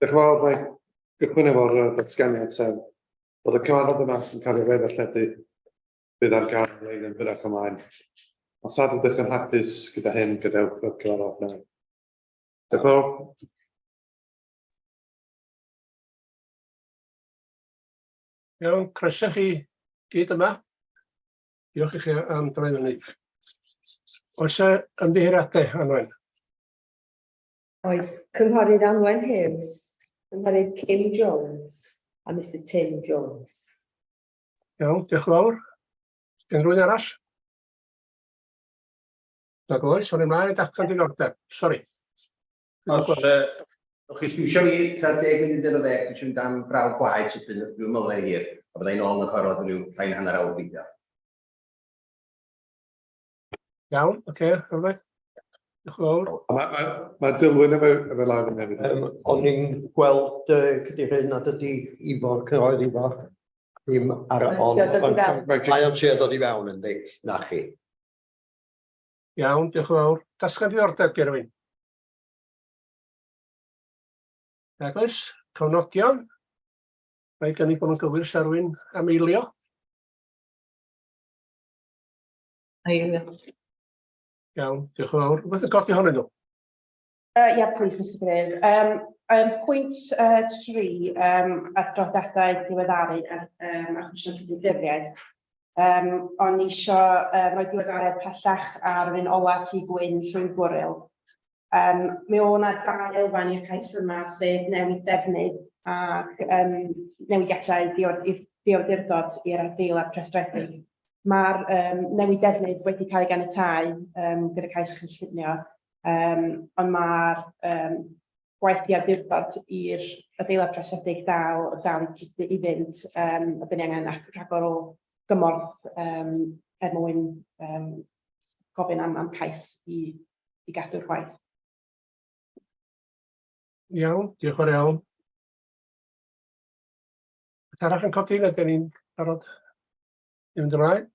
Diolch yn fawr, mae gychwyn efo'r yy, datganiad sef bod y cyfarfod yma sy'n cael ei ddarlledu bydd ar gael ar-lein yn fyrrach ymlaen. Os nad ydych yn hapus gyda hyn, gadewch y cyfarfod nawr. Diolch yn fawr. Iawn, croeso chi gyd yma. Diolch i chi am droi fyny. Oes e ymddiheuriadau, Anwen? Oes, Cynghorydd Anwen Hughes, Cynghorydd Kim Jones a Mister Tim Jones. Iawn, diolch yn fawr. Gen rhywun arall? Nag oes, o'n i mlaen i datgan diddordeb. Sori. Os, uh, o'ch chi eisiau fi tua 10 munud yn y ddeg, dwi eisiau mynd am brawf gwaed sydyn, dwi'n meddwl yn hir, a byddai'n ôl yn y cyfarfod yn rhyw llai na hanner awr gobeithio. Iawn, oce, okay, rhywbeth. Diolch yn fawr. A mae, mae, mae Dilwyn efo, efo law yn hefyd. Um, o'n i'n gweld uh, cadeirydd nad ydi Ifor, cynghorydd Ifor, ddim ar y on. Mae'n dod i fewn. Mae o'n trio dod i fewn yndi, na chi. Iawn, diolch yn fawr. Datgan diddordeb, Gerwyn. Nag oes, cofnodion. Mae gynnig bod yn gywir sa rwy'n am eilio. Eilio. Iawn, diolch yn fawr. Rhywbeth yn codi ohonyn nhw? Yeah, please, Mr Cadeirydd. Pwynt 3, adroddiadau diweddaru ar achosion cydymffurfiaeth. O'n i isio rhoi diweddariad pellach ar yr un ola Tŷ Gwyn Llwyngwril. Mi o' 'na dau elfen i'r cais yma, sef newid defnydd ac newidiadau diawdurdod i'r adeilad rhestredig. Ma'r newid defnydd wedi cael ei ganiatáu gyda cais cynllunio, ond ma'r gwaith diawdurdod i'r adeilad rhestredig dal dal i i fynd, a 'dan ni angen rhagor o gymorth er mwyn gofyn am am cais i i gadw'r gwaith. Iawn, diolch yn fawr iawn. Beth arall yn codi, neu 'dan ni'n barod i fynd ymlaen?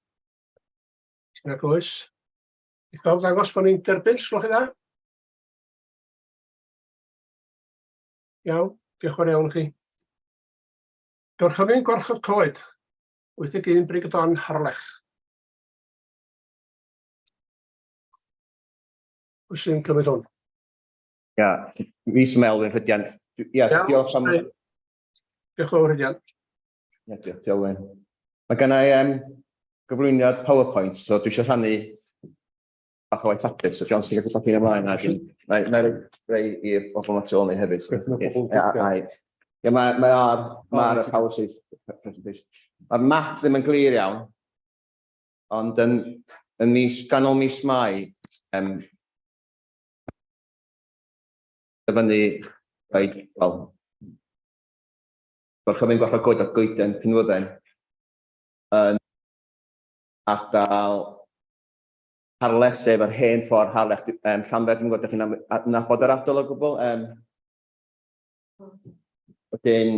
Nag oes. I bawb ddangos bod ni'n derbyn, os gwelwch chi dda? Iawn, diolch yn fawr iawn i chi. Gorchymyn gwarchod coed, 81 Brig y Don, Harlech. Pwy sy'n cymryd hwn? Ia, fi sy'n Elwyn Rhydian. Ia, diolch am... Diolch yn fawr, Rhydian. Ia, diolch, Elwyn. Mae gen i um, gyflwyniad PowerPoint, so dwi eisiau rhannu bach o waith papur, so John, ti'n gallu papur ymlaen a dwi'n... Na i roi rei i'r bobl yma tu ôl ni hefyd. Beth mae pobl yn clicio? Ie, mae, mae ar, mae ar y PowerPoint presentation. Mae'r map ddim yn glir iawn, ond yn, yn mis, ganol mis Mai, um, dyfynnu, rhaid, wel, gorchymyn gwarchod coed a goeden pinwydden yn ardal Harlech, sef yr hen ffordd Harlech, um, Llanfair, dwi'n gwybod ydych chi'n adnabod yr ardal o gwbl. Um, wedyn,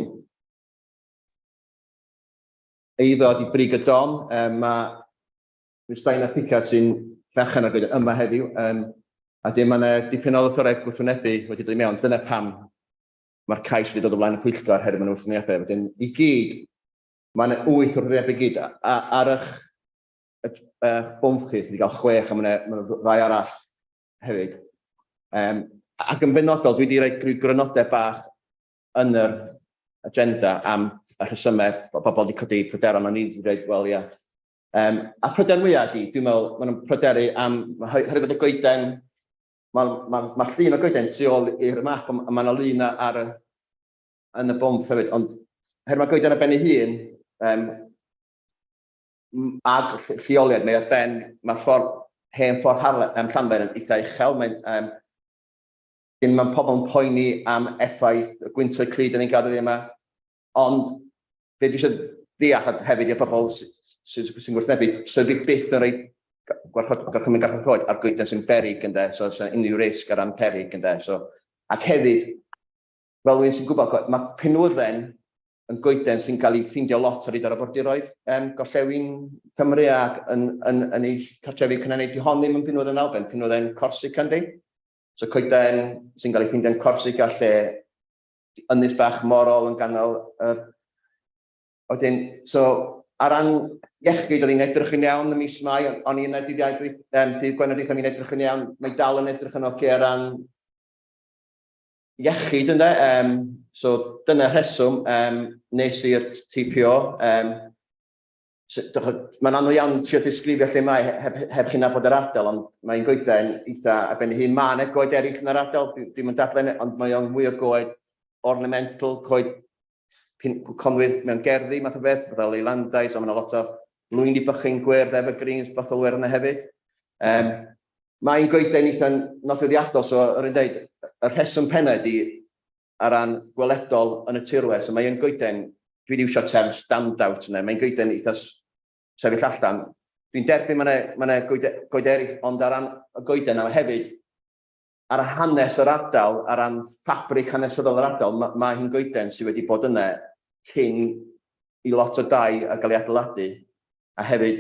eiddo di Brig y Don, um, mae Steiner Pickard sy'n berchen ar goeden yma heddiw, um, a dim mae yna dipyn o lythyrau gwrthwynebu wedi dod i mewn. Dyna pam mae'r cais wedi dod o flaen y pwyllgor herwydd maen nhw'n wrthwynebu. Wedyn, i gyd, mae yna wyth wrthwynebu i gyd. A, ar eich eich bwmp chi, chi wedi cael chwech a mae yna ma ddau arall hefyd. Um, ac yn benodol, dwi wedi rhoi rhyw grynodeb bach yn yr agenda am y rhesymau bod pobl wedi codi pryderon, o'n i wedi dweud, wel ia. Um, a pryder mwyaf ydy, dwi'n meddwl, maen nhw'n pryderu am, oherwydd bod y goeden, mae ma, ma llun o goeden tu ôl i'r map, a mae yna lun ar y, yn y bwmp hefyd, ond oherwydd mae goeden ar ben ei hun, um, ag lleoliad, mae ar ben, mae'r ffordd, hen ffordd Harle, um, Llanfair yn eitha uchel, mae'n, um, dyn mae pobl yn poeni am effaith y gwyntoedd cry dyn ni'n cael dyddiau yma, ond be dwi eisiau deall hefyd i'r pobl sy'n sy, sy, sy gwrthwynebu, so fi byth yn rhoi gwarchod, gorchymyn gwarchod coed ar goeden sy'n berig ynde, so sy'n unrhyw risg ar ran perig ynde, so, ac hefyd, fel rhywun sy'n gwybod, mae pinwydden yn goeden sy'n cael ei ffeindio lot ar hyd yr arfordiroedd um, gorllewin Cymru ac yn, yn, yn ei cartrefi cynhenid. Di hon ddim yn pinwydden Alben, pinwydden Corsica yndi. So coeden sy'n cael ei ffeindio yn Corsica lle Ynys bach morol yn ganol yr. Wedyn, so, ar ran iechyd, oedd hi'n edrych yn iawn ym mis Mai, o'n i yna dydd Iau dydd Gwener dwytha, o'n i'n edrych yn iawn, mae dal yn edrych yn oce ar ran iechyd ynde, so dyna'r rheswm nes i'r TPO. Mae'n anodd iawn trio disgrifio lle mae heb chi nabod yr ardal, ond mae'n goeden eitha ar ben ei hun. Mae yna goed eraill yn yr ardal, dwi'm yn dadlau, ond mae o'n mwy o goed ornamental, coed conwydd mewn gerddi, math o beth, fatha leylandii, so mae yna lot o lwyni bychain gwyrdd, evergreens, bytholwyrdd yna hefyd. Mae'n goeden eitha nodweddiadol, so yr un dweud, y rheswm penna ydy ar ran gweledol yn y tirwedd, so mae'n goeden, dwi wedi iwsio term stand-out yna, mae'n goeden eitha sefyll allan. Dwi'n derbyn mae yna ma goed, goed eraill, ond ar ran y goeden yma hefyd, ar hanes yr ardal, ar ran ffabrig hanesyddol yr ardal, ma hi'n goeden sydd wedi bod yna cyn i lot o dai a gael ei adeiladu. A hefyd,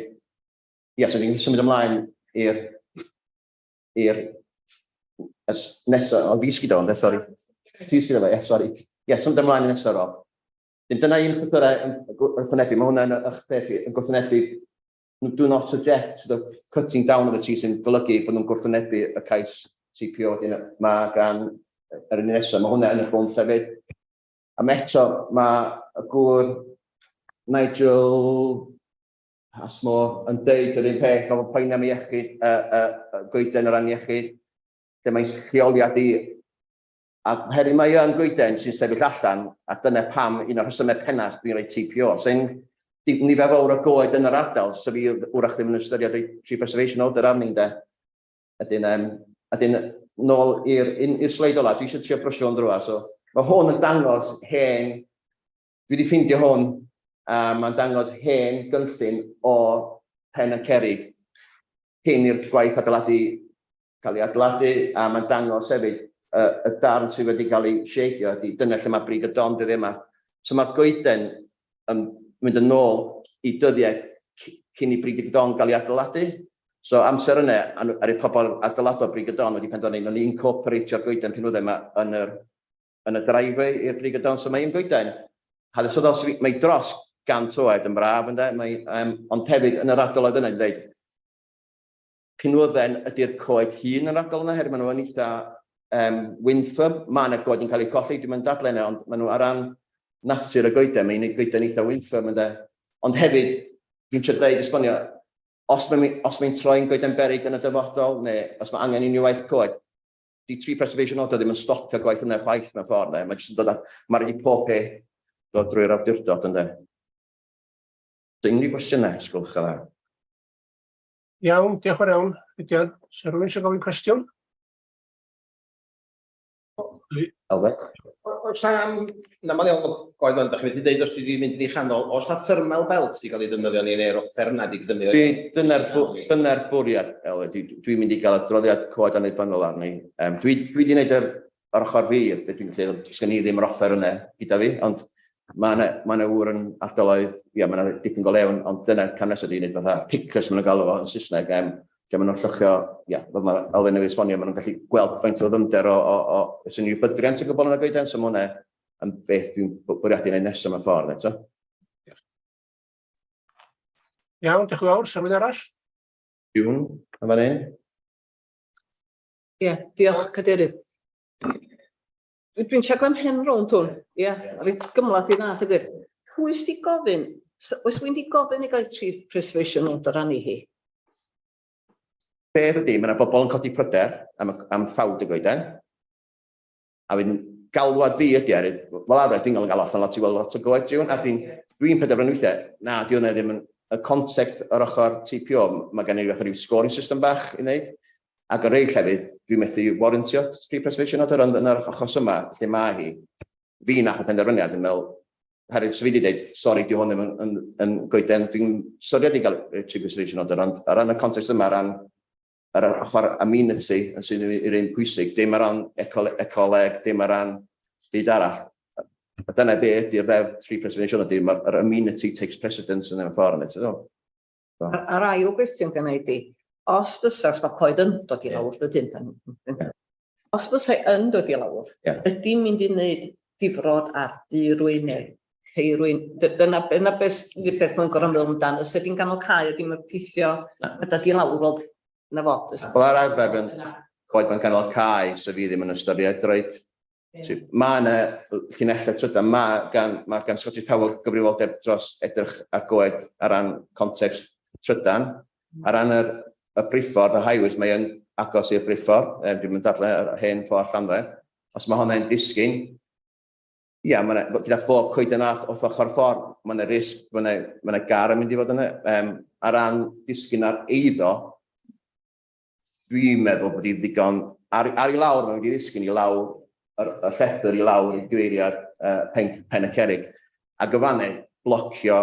ia, so ni'n symud ymlaen i'r nesaf, o fi sgyd o, ynde, sori. Ti sgyd o fe, ie, sori. Ie, symud ymlaen i nesaf, Rob. Dyna un llythyrau yn gwrthwynebu, mae hwnna'n eich peth chi, yn gwrthwynebu, "Do not object to the cutting down of the tree", sy'n golygu bod nhw'n gwrthwynebu y cais TPO. Wedyn mae gan yr un nesaf, mae hwnna yn y bwnt hefyd. A eto, mae y gŵr Nigel Asmore yn deud yr un peth, mae poeni am iechyd, goeden o ran iechyd, lle mae'n lleoliad i. A hefyd mae yn goeden sy'n sefyll allan, a dyna pam un o'r rhesymau pennaf dwi'n rhoi TPO. Sy'n nifer fawr o goed yn yr ardal, so fi wrach ddim yn ystyried rhoi tree preservation order arni, de. Ydyn, nôl i'r sleid ola, dwi eisiau trio brysio hwn drwa, so mae hwn yn dangos hen, dwi wedi ffeindio hwn, a mae'n dangos hen gynllun o Pen y Cerrig, cyn i'r gwaith adeiladu cael ei adeiladu, a mae'n dangos hefyd y darn sydd wedi cael ei sieidio ydy, dyna lle mae brig y don dyddiau yma. So mae'r goeden yn mynd yn ôl i dyddiau cyn i brig y don gael ei adeiladu. So amser yna, ar y pobl adeiladodd brig y don wedi penderfynu, nhw'n incorporatio'r goeden pinwyddau yma yn y driveway i'r brig y don. So mae'n goeden hanesyddol, mae dros 100 oed yn braf, ynde? Mae, ond hefyd yn yr ardal oedd yna, dweud, pinwydden ydy'r coed hŷn yn yr ardal yna, herwydd maen nhw yn eitha windfirm. Mae yna goed yn cael eu colli, dwi'n mynd dadlau yna, ond maen nhw ar ran natur y goeden, mae'n goeden eitha windfirm, ynde. Ond hefyd, dwi'n trio dweud, esbonio, os mae'n troi'n goeden berig yn y dyfodol, neu os mae angen unrhyw waith coed, di tree preservation order ddim yn stopio gwaith yna chwaith mewn ffordd, ne? Mae jyst yn dod â, mae'n rhaid i pob peth dod drwy'r awdurdod, ynde. So, unrhyw gwestiynau, sgwlch yn dda? Iawn, diolch yn iawn, Rhydian. Sa rhywun eisiau gofyn cwestiwn? Elfed? Oes na, na mae'n iawn goed fan, da chi wedi dweud os dwi wedi mynd yn ei chanol, oes na thermal belt wedi cael ei ddefnyddio neu neu'r offer yna wedi ddefnyddio? Dyna'r bwriad, Elfed. Dwi'n mynd i gael adroddiad coed annibynnol arni. Dwi wedi gwneud yr ochr fi, beth dwi'n gallu, sgen i ddim yr offer yna gyda fi, ond mae yna ma ŵr yn ardaloedd, ia, mae yna dipyn go lewn, ond dyna'r cam nesaf dwi'n gwneud fatha pickers maen nhw'n galw fo yn Saesneg, lle maen nhw'n llychio, ia, fel mae Elfen newydd esbonio, maen nhw'n gallu gweld faint o ddyfnder o sy'n unrhyw bydriant o gwbl yn y goeden, so mae hwnna yn beth dwi'n bwriadu wneud nesaf mewn ffordd eto. Iawn, diolch yn fawr. Sa rhywun arall? June, yn fan hyn. Ie, diolch, Cadeirydd. Dwi'n siarad am hen rownd hwn, ie, reit gymhleth i ddallt y gwir. Pwy sy 'di gofyn, oes rhywun 'di gofyn i gael tree preservation order arni hi? Beth ydy, mae yna bobl yn codi pryder am ffawd y goeden. A wedyn galwad fi ydy ar, fel arfer dwi'n gael allan lot i weld lot o goed rhywun, a dwi'n penderfynu weithiau, na, di hwnna ddim yn y context yr ochr TPO, mae gen i fath o ryw scoring system bach i wneud. Ac yn rhai llefydd, dwi'n methu warrantio tree preservation order, ond yn yr achos yma, lle mae hi, fi nath y penderfyniad yn meddwl, herwydd so fi wedi dweud, "Sori, di hwn ddim yn goeden, dwi'n syriad i gael tree preservation order," ond ar ran y context yma, ar ran yr ochr amenity yn sy'n i'r un pwysig, dim ar ran ecoleg, dim ar ran byd arall. A dyna be ydy'r ddeddf tree preservation ydy, mae'r amenity takes precedence yn y ffordd yna, ti'n gwbod? A'r ail gwestiwn gynna i di, os fysa, os mae coed yn dod i lawr, dydyn, os fysa yn dod i lawr, ydy'n mynd i wneud difrod ar dŷ rywun neu ceir rywun. Dyna dyna beth ydi'r peth mae'n gorfod meddwl amdan. Os ydi'n ganol cae a dim yn pithio, ma' dod i lawr, wel, 'na fo. Wel, ar arfer, yn coed mewn canol cae, so fi ddim yn ystyried roid. Mae yna llinellau trydan, mae gan Scottish Power gyfrifoldeb dros edrych ar goed ar ran context trydan. Ar ran y briffordd, y highways, mae yn agos i'r briffordd, dwi'n mynd dadle yr hen ffordd Llanfair. Os mae hwnna'n disgyn, ia, ma' 'na, gyda phob coeden arall wrth ochr ffordd, mae yna risg, mae yna gar yn mynd i fod yna. Ar ran disgyn ar eiddo, dwi'n meddwl bod hi ddigon, ar i lawr, mae'n mynd i ddisgyn i lawr, y llethr i lawr i gyfeiriad Pen y Cerrig. A gyfannu, blocio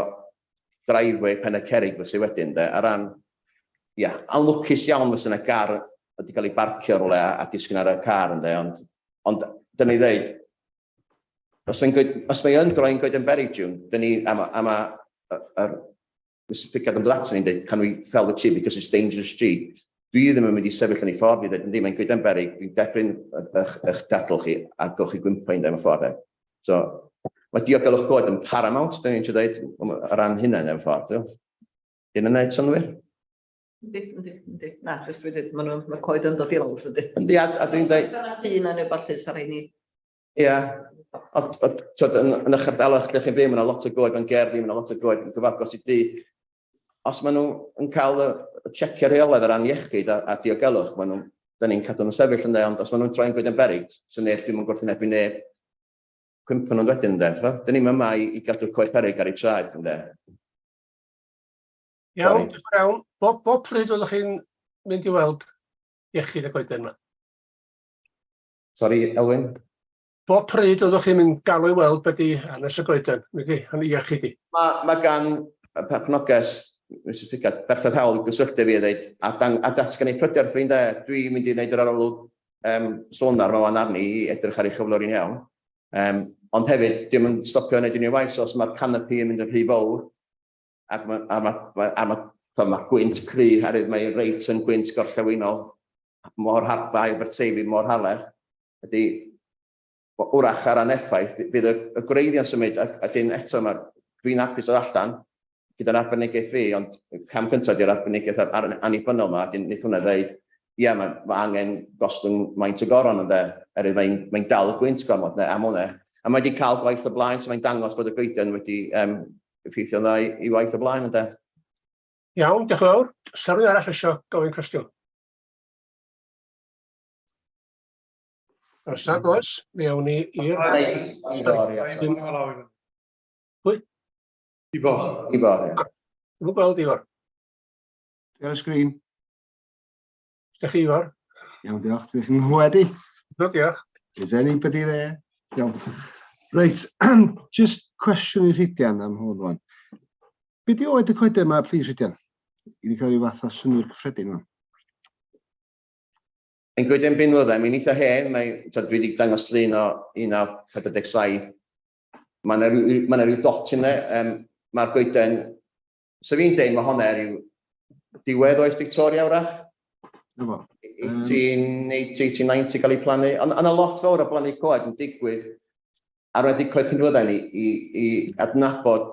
driveway Pen y Cerrig fysa wedyn, de, ar ran, ia, anlwcus iawn fysa yna gar wedi cael ei barcio rhywle a disgyn ar y car, ynde, ond dyna i ddeud, os mae yn droi'n goeden berig, June, dyn ni, a ma, yr Mrs Pickard yn dod ato ni'n dweud, "Can we fell the tree because it's dangerous tree?" Dwi ddim yn mynd i sefyll yn ei ffordd i ddweud, "Yndi, mae'n goeden berig, dwi'n derbyn eich dadl chi a gewch chi gwympo un mewn ffordd." E. So, mae diogelwch goed yn paramount, dyn ni'n dweud, o ran hynna mewn ffordd. Dyn Dyn nhw'n gwneud synnwyr? Yndi. Na, jyst wedi, ma' nhw, ma' coed yn dod i lawr, dydy. Yndi, a dwi'n dweud. Os yna dyn yn ballu, sa rhaid ni. Ia, ond t'wod, yn eich ardaloedd lle chi'n byw, mae yna lot o goed mewn gerddi, mae yna lot o goed yn gyfagos i dŷ. Os maen nhw yn cael y checio rheolaidd o ran iechyd a diogelwch, maen nhw, da ni'n cadw nhw'n sefyll ynde, ond os maen nhw'n troi'n goeden berig, so neb, ddim yn gwrthwynebu neb cwympo nhw'n wedyn ynde. T'mo? Dyn ni'n yma i gadw'r coed perig ar eu traed ynde. Iawn, diolch yn iawn. Bob pryd fyddwch chi'n mynd i weld iechyd y goeden yma? Sori, Elwyn? Bob pryd fyddwch chi'n mynd galw i weld be di hanes y goeden, nid i, yn iechyd i? Mae gan y perchnoges, Mrs Pickard, berffaith hawl i gysylltu fi a dweud, a datgan ei pryder fi, ynde, dwi'n mynd i wneud yr arolwg sonar ma wan arni i edrych ar ei chyflwr i'n iawn. Ond hefyd, dim yn stopio wneud unrhyw waith, so os mae'r canopy yn mynd yn rhy fawr, ac mae, a ma, ma, a ma, ma, ma gwynt cry, herwydd mae reit yn gwynt gorllewinol, mor harba Aberteifi, mor Harlech, ydy, wrach ar ran effaith, bydd y gwreiddiau'n symud, a dyn eto dwi'n hapus o allan gyda'r arbenigaeth fi, ond cam cyntaf di'r arbenigaeth annibynnol yma, dyn wneith hwnna ddeud, ia, mae angen gostwng maint y goron ynde, er mae'n dal y gwynt gormod, ne, am hwnna. A mae wedi cael gwaith o blaen, so mae'n dangos bod y goeden wedi effeithio'n dda i waith o blaen, ynde. Iawn, diolch yn fawr. Sa rhywun arall eisiau gofyn cwestiwn? Os nad oes, mi awn ni i'r. Ifor, ia. Pwy? Ifor. Ifor, ia. Dwi'm yn gweld Ifor. Ar y sgrin. Ydych chi, Ifor? Iawn, diolch. Ydych chi'n nghlywed i? Do, diolch. Is anybody there? Iawn. Reit, just cwestiwn i Rhydian am hwn rwan. Be di oed y coeden yma, please, Rhydian? I ni cael rhyw fath o synnwyr cyffredin rwan. Yn goeden binwyddau, mae'n eitha hen, mae, t'od, dwi wedi dangos llun o 1947. Mae yna ryw, ma' 'na ryw dot yna, mae'r goeden, so fi'n deud mae hwnna ryw diwedd oes Victoria wrach? Na fo. 1880, 1890 gael ei plannu. Ond yna lot fawr o blannu coed yn digwydd ar wedi coed pinwyddau ni i adnabod,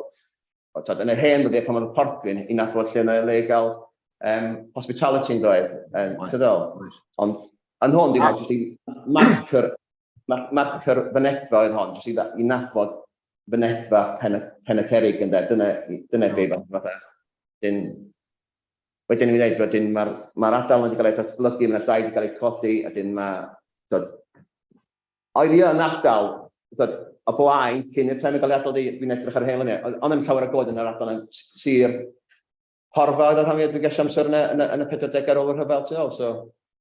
o, t'od, yn yr hen ddyddiau pan oedd y porthfyn, i nabod lle yna le i gael hospitality yn doedd. Oes, Ti'n dod? Oes. Ond yn hwn, dwi'n meddwl, jyst i marker fynedfa oedd hon, jyst i nabod fynedfa Pen y Cerrig ynde, dyna be fatha. Wedyn i ddweud, wedyn mae'r ma ardal wedi cael ei datblygu, mae'r dai wedi cael ei codi, a dyn mae, dod, oedd hi yn ardal, dod, o blaen, cyn i'r tem yn cael ei adael, dwi'n edrych ar hen luniau, oedd ddim llawer o goed yn yr ardal yn sir Porfa oedd y rhan fwyaf dwi'n gesio amser yn y 40 ar ôl y rhyfel tu ôl, so.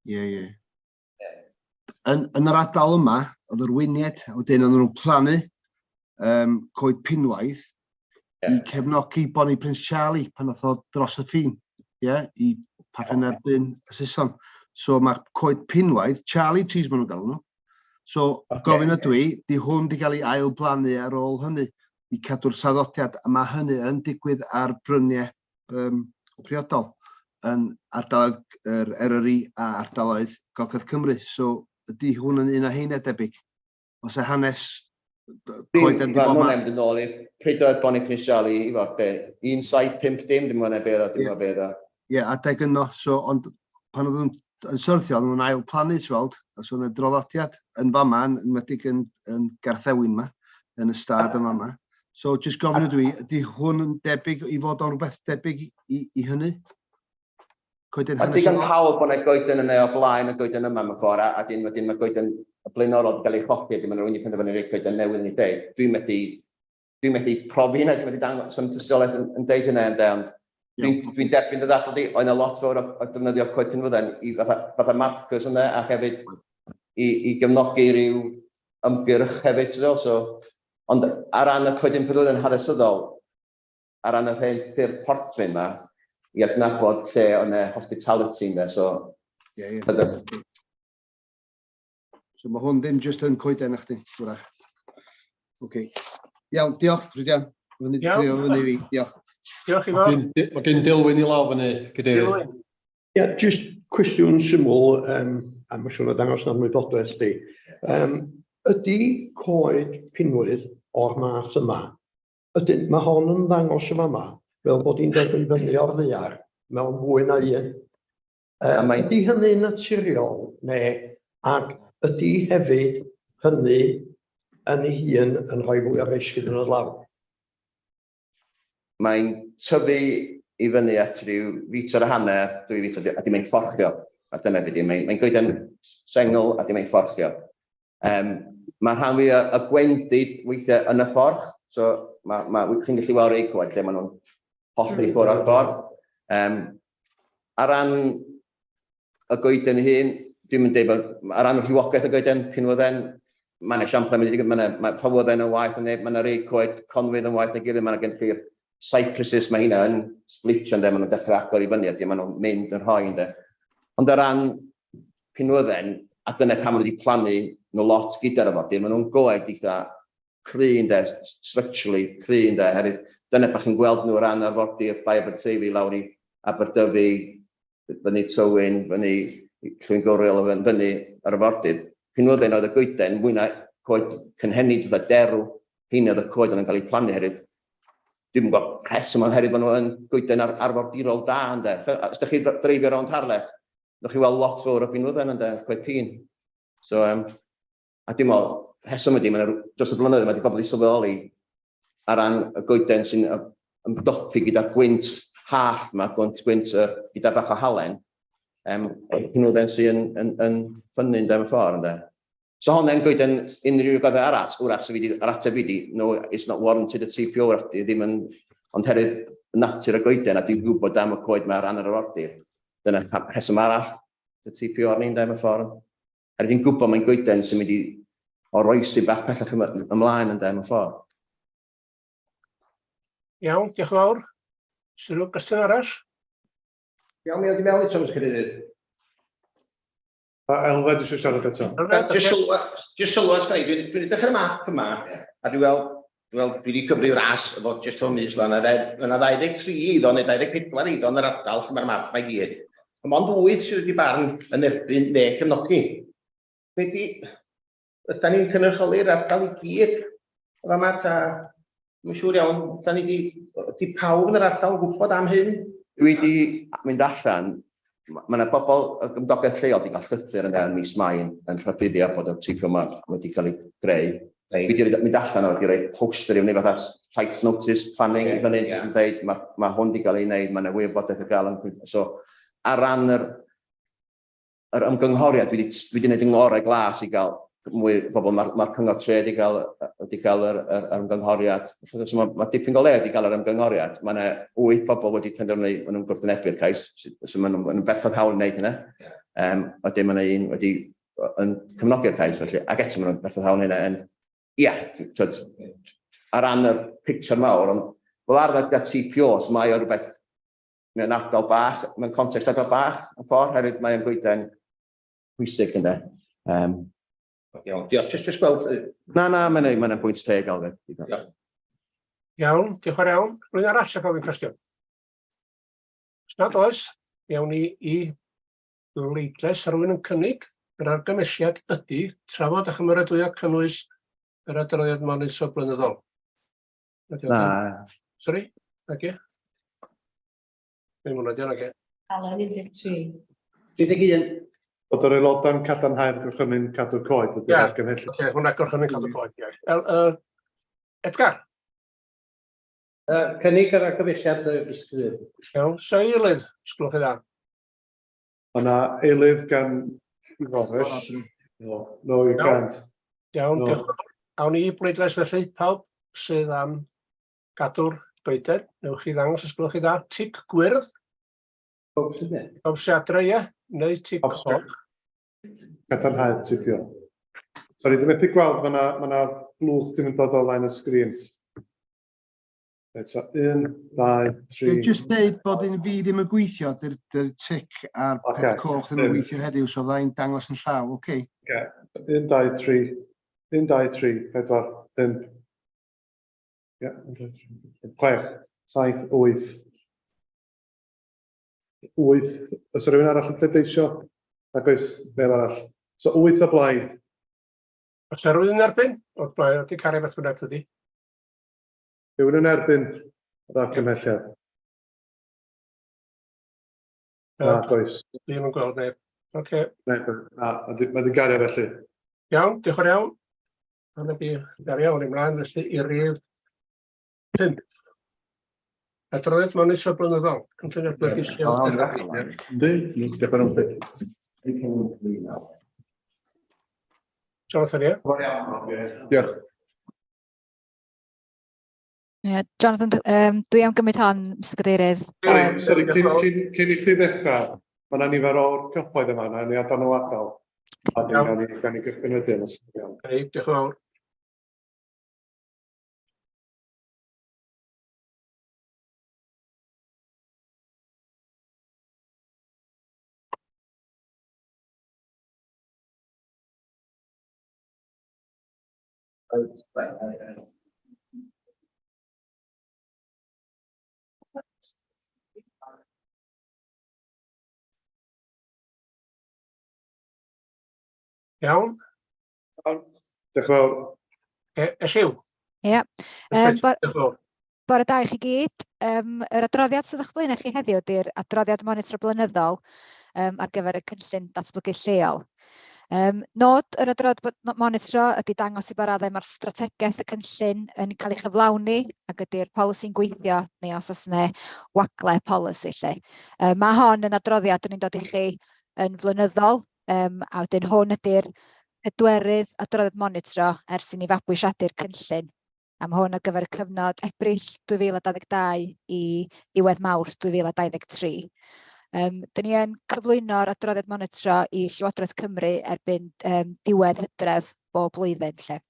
Ie. Yn yr ardal yma, oedd yr Weiniaid, wedyn oedden nhw'n plannu coed pinwaith i cefnogi Bonnie Prince Charlie pan nath o dros y ffin, ie, i paffio'n erbyn y Saeson. So mae coed pinwaith, Charlie trees maen nhw'n galw nhw. So gofyn ydw i, di hwn di gael ei ail blannu ar ôl hynny i cadw'r traddodiad, a mae hynny yn digwydd ar bryniau priodol yn ardaloedd yr Eryri a ardaloedd Gogledd Cymru. So ydy hwn yn un o heina debyg? Oes e hanes Coeden di Mae bob hwnna'n man. mynd yn ôl i'r pryd oedd Bonnie Prince Charlie i fod be? 1750, dim mwyn be oedd o, dim Ie. gwybod be oedd o. Ie, adeg yno. So, ond pan oedden nhw'n yn syrthio, oedden nhw'n ail plannu, ti'n weld. A so, yna draddodiad yn fama, yn enwedig yn Garthewin ma, yn y stad yn fama. So, jyst gofyn ydw i, ydy hwn yn debyg i fod o'n rhywbeth debyg i hynny? Coeden A digon hanesyddol? hawdd bod yna goeden yna o blaen y goeden yma mewn ffordd, a wedyn mae goeden y blaenorol wedi cael ei cholli, a dim ond rhywun wedi penderfynu rhoi coeden newydd yn ei lle. Dwi'n methu profi hynna, dwi'n methu dangos some tystiolaeth yn deud hynna, ynde, ond dwi'n derbyn dy ddadl di, oedd yna lot fawr o defnyddio coed pinwydden i fatha markers yna, a hefyd i gefnogi rhyw ymgyrch hefyd, ti'n gwbod, so, ond ar ran y coedyn pinwydden hanesyddol, ar ran yr hen ffyrdd porthmyn yma, i adnabod lle oedd yna hospitality yna, so Ie. So mae hwn ddim jyst yn coeden na chdi, wrach. Oce. Iawn, diolch, Rhydian. Mae hynny wedi Iawn. clirio fyny i fi, diolch. Diolch i fawr. Mae gen Dilwyn i law fyny, cadeirydd. Dilwyn. Ie, jyst cwestiwn syml, a mae'n siŵr na dangos na ymwybodaeth di. Ydy coed pinwydd o'r math yma, ydyn, mae hon yn ddangos yma yma, fel bod hi'n dod i fyny o'r ddaear mewn fwy na un. A Ydy hynny'n naturiol, neu ac ydy hefyd hynny yn ei hun yn rhoi fwy o risg iddyn nhw lawr? Mae'n tyfu i fyny at ryw fitr a hanner, 2 fitr, a di mae'n fforchio. A dyna beth di, mae'n goeden sengl a di mae'n fforchio. Mae rhan fwyaf y gwendid weithiau yn y fforch, so ma, chi'n gallu weld rei coed lle maen nhw'n hollti ffwrdd o'r ffordd. Ar ran y goeden ei hun, dwi'n mynd dweud bod, ar ran rhywogaeth y goeden, pinwydden, mae'n esiamplau, mae'n ma ffawydden yn waeth, mae yna rei coed conwydd yn waeth na gilydd, mae'n gen chi'r cypresses, mae hynna yn splitio, ynde, maen nhw'n dechrau agor i fyny, a maen nhw'n mynd yn rhoi, ynde. Ond ar ran pinwydden, a dyna pam maen nhw wedi plannu nhw lot gyda'r arfordir, maen nhw'n goed eitha cry, ynde, structurally cry, ynde, herwydd dyna bach chi'n gweld nhw o ran arfordir Bae Aberteifi lawr i Aberdyfi, fyny Tywyn, fyny Llwyngwril, fyny ar arfordir. Pinwydden oedd y goeden mwy na coed cynhenid fatha derw, hyn oedd y coed yn cael eu plannu herwydd dwi'n gwybod rheswm ond herwydd maen nhw yn goeden arfordirol da, ynde. Os ydych chi dreifio rownd Harlech, ddech chi weld lot fawr o binwydden, ynde, coed pîn. So, a dwi'n meddwl, rheswm ydy, mae'n dros y blynyddoedd mae wedi bobl i sylweddoli ar ran y goeden sy'n ymdopi gyda'r gwynt hallt yma, gwynt gyda bach o halen, pinwydden sy'n yn ffynnu ynde, mewn ffordd, ynde. So honna'n goeden unrhyw goeden arall, wrach, so fi di, yr ateb fi di, "No, it's not warranted a TPO," wrach, di ddim yn, ond herwydd natur y goeden, a dwi'n gwybod am y coed mae ar ran yr arfordir. Dyna rheswm arall, y TPO arni, ynde, mewn ffordd. Er fi'n gwybod mae'n goeden sy'n mynd i oroesi bach pellach ymlaen, ynde, mewn ffordd. Iawn, diolch yn fawr. Sy'n rhyw gwestiwn arall? Iawn, mi oedd i mewn eto, Mr Cadeirydd. A Elfed eisiau siarad eto. Elfed, ocê. Jyst sylwad sgan i, dwi'n edrych ar y map yma, a dwi'n weld, dwi wedi cyfri ras efo jyst o'n mis lan, a yna 23 eiddo neu 24 eiddo yn yr ardal lle mae'r map mae gyd. A mond wyth sydd wedi barn yn erbyn neu cefnogi. Be di, ydan ni'n cynrychioli'r ardal i gyd? Efo yma ta, dwi'n siŵr iawn, da ni di, di pawb yn yr ardal yn gwybod am hyn? Dwi wedi mynd allan, mae yna bobl y gymdogaeth lleol wedi cael llythyr yna yn mis Mai yn rhybuddio bod y TPO yma wedi cael ei greu. Dwi wedi mynd allan a wedi rhoi poster i wneud fatha site notice planning i fyny, jyst yn dweud, ma hwn wedi cael ei wneud, mae yna wybodaeth i gael. So, ar ran yr ymgynghoriad, dwi wedi gwneud yng ngorau glas i gael mwy o bobl, mae'r ma cyngor tre wedi cael yr ymgynghoriad. So mae dipyn go le wedi cael yr ymgynghoriad. Mae yna wyth bobl wedi penderfynu, maen nhw'n gwrthwynebu'r cais, so maen nhw'n berffaith hawl i wneud hynna. A dim yna un wedi yn cefnogi'r cais, felly, ac eto maen nhw'n berffaith hawl i hynna. And, ie, twyd, ar ran yr picture mawr, ond fel arfer gyda TPOs, mae o rhywbeth mewn ardal bach, mewn context ardal bach, y ffordd, hefyd mae'n goeden pwysig ynddo. Iawn, diolch. Jyst gweld, Na, mae'n ma bwynt teg, Alfred. Diolch. Iawn, diolch yn fawr iawn. Rwy'n arall eisiau gofyn cwestiwn? Os nad oes, iawn ni i bleidlais. Rwy'n yn cynnig yr argymelliad ydy trafod a chymeradwyo cynnwys yr adroddiad monitro blynyddol? Ydi o Na. Sori, nage? Ddim hwnna, di o, nage? Alan 13. 31. Bod yr aelodau'n cadarnhau'r gorchymyn cadw coed ydy'r Ie. argymhelliad. Oce, hwnna gorchymyn cadw coed, ie. Edgar? Cynnig yr argymhelliad Mr Cadeirydd. Iawn, sa eilydd, sgwlwch chi dda. Mae yna eilydd gan Iforys. No, no, you Iawn. can't. Iawn, No. diolch yn fawr. Awn ni i bleidlais felly, pawb sydd am gadw'r goeden, newch chi ddangos os gwelwch chi dda, tic gwyrdd, Pawb sy'n mynd. pawb sy'n adre, ie, neu tic Pawb sy'n- coch. Cadarnhau tipio. Sori, dwi'n methu gweld, mae yna ma 'na blwch ddim yn dod o flaen y sgrin. Reit, so, 1, 2, 3. Just deud bod un fi ddim yn gweithio, dy'r dy'r tic a'r Ocê, peth coch ddim yn dim. gweithio heddiw, so fydda i'n dangos yn llaw, oce? 1, 2, 3, 1, 2, 3, 4, 5. Ie, 1, 2, 3, 6, 7, 8. 8. Oes 'na rhywun arall yn pleidleisio? Nag oes, neb arall. So 8 o blaid. Oes 'na rywun yn erbyn? O, mae o 'di cario beth bynnag dydi. Rhywun yn erbyn yr argymhelliad? Na, Nag oes. Dwi'm yn gweld neb. Oce, Neb. Na, ma' 'di gario felly. iawn, diolch yn fawr iawn. Hwnna 'di gario, awn ni mlaen felly i rif 5. Adroddiad monitro blynyddol, cynllun datblygu lleol. Yndi, diolch yn fawr. Jonathan, ie? Diolch. Ie, Jonathan, dwi am gymryd hon, Mr Cadeirydd. Sori, sori, cyn i chdi ddechrau, mae yna nifer o'r cyhoedd yma, na ni adael nhw adael. A dyn Iawn. gawn ni gychwyn wedyn, os ydy iawn. Hei, diolch yn fawr. Iawn, Iawn, Diolch yn fawr. Elliw. Ie. Reit, Bor- Diolch yn fawr. Bore da i chi gyd. Yr adroddiad sydd o'ch blaen chi heddiw ydy'r adroddiad monitro blynyddol ar gyfer y cynllun datblygu lleol. Nod yr adroddiad monitro ydy dangos i ba raddau mae'r strategaeth y cynllun yn cael ei chyflawni ac ydy'r polisi'n gweithio neu os oes yna wagle polisi lle. Mae hon yn adroddiad dyn ni'n dod i chi yn flynyddol, a wedyn hwn ydy'r pedwerydd adroddiad monitro ers i ni fabwysiadu'r cynllun. A ma' hwn ar gyfer y cyfnod Ebrill 2022 i ddiwedd Mawrth 2023. Dyn ni yn cyflwyno'r adroddiad monitro i Llywodraeth Cymru erbyn diwedd Hydref bob blwyddyn lle.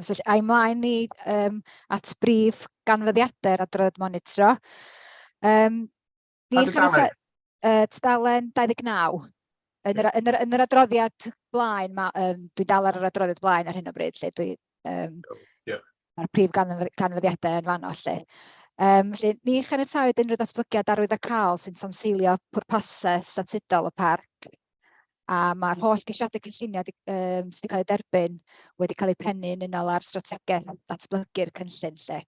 So ai mlaen ni at brif ganfyddiadau'r adroddiad monitro. Pa Ni dudalen? Tudalen 29. Yn yr adroddiad blaen, dwi'n dal ar yr adroddiad blaen ar hyn o bryd, lle dwi, mae'r prif ganfyddiadau yn fanno lle. Felly, ni chaniatawyd unrhyw ddatblygiad arwyddocaol sy'n tanseilio pwrpasau statudol y parc, a mae'r holl geisiadau cynllunio sydd wedi cael eu derbyn wedi cael eu pennu yn unol â'r strategaeth datblygu'r cynllun lle.